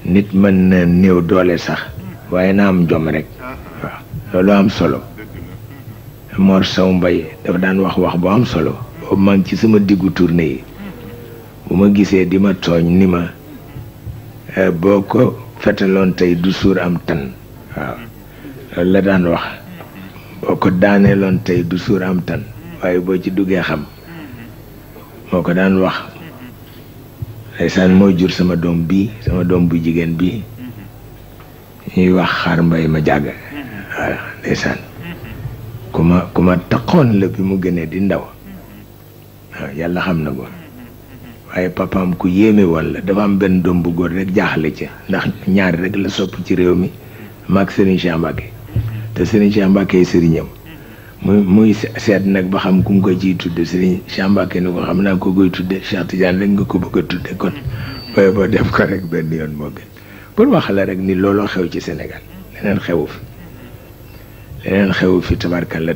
nit mën na néew doole sax waaye na am jom rek waaw loolu am solo. Mor Sow Mbaye dafa daan wax bu am solo boobu maa ngi ci sama diggu tournée yi bu ma gisee di ma tooñ ni ma boo ko fetaloon tey du suur am tan waaw loolu la daan wax boo ko daaneeloon tey du suur am tan waaye boo ci duggee xam moo ko daan wax. ndeysaan moo jur sama doom bu jigéen bi ñuy wax Xaar Mbay ma jàgg waaw ndeysaan ku ma taxoon la bi mu gënee di ndaw waaw yàlla xam na ko waaye papaam ku yéeme woon la. dafa am benn doom bu góor rek jaaxle ca ndax ñaari rek la sopp ci réew mi maag Serigne Cheikh Mbacké te Serigne Cheikh Mbacké sëriñam muy seet nag ba xam ku mu ko ciy tudde Serigne Cheikh Mbacké ni ko xam naa ko koy tudde Cheikh Tidiane rek nga ko bëgg a tudde kon booy boo def ko rek benn yoon moo gën pour wax la rek ni looloo xew ci Sénégal leneen xewu fi tabarkalla